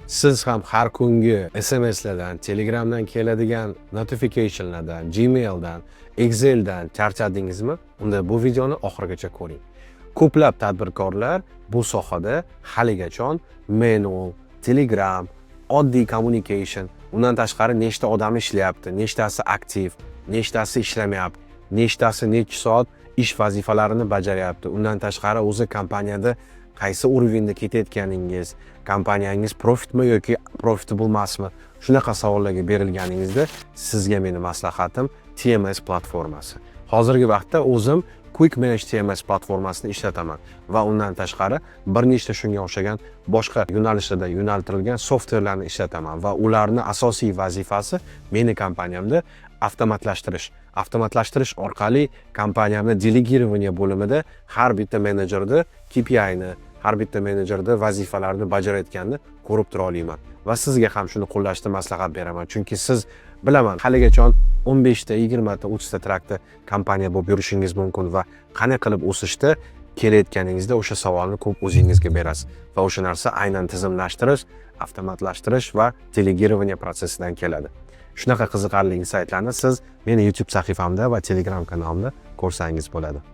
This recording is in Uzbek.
Siz ham har kungi SMSlardan, Telegramdan keladigan notificationlardan, Gmaildan, Exceldan charchadingizmi? Unda bu videoni oxirigacha ko'ring. Ko'plab tadbirkorlar bu sohada haligacha manual, Telegram, oddiy communication, undan tashqari nechta odam ishlayapti, nechtasi aktiv, nechtasi ishlamayapti, nechtasi necha soat ish vazifalarini bajaryapti. Undan tashqari o'zi kompaniyada qaysi уровень da ketayotganingiz, kompaniyangiz profitmi yoki profitable emasmi? Shunaqa savollarga berilganingizda sizga meni maslahatim TMS platformasi. Hozirgi vaqtda o'zim Quick Manage TMS platformasini ishlataman va undan tashqari bir nechta shunga o'xshagan boshqa yo'nalishlarda yo'naltirilgan softwarelarni ishlataman va ularni asosiy vazifasi meni kompaniyamda avtomatlashtirish. Avtomatlashtirish orqali kompaniyamni делегирование bo'limida har bitta menejerni KPIni, har bitta menejerda vazifalarni bajarayotganini ko'rib tura olaman va sizga ham shuni qo'llashni maslahat beraman, chunki siz, bilaman, haligacha 15 ta, 20 ta, 30 ta truckda kompaniya bo'lib yurishingiz mumkin va qanday qilib o'sishda kelayotganingizda o'sha savolni ko'p o'zingizga berasiz va o'sha narsa aynan tizimlashtirish, avtomatlashtirish va делегирование protsessidan keladi. Shunaqa qiziqarli insaytlarni siz meni YouTube sahifamda va Telegram kanalimda ko'rsangiz bo'ladi.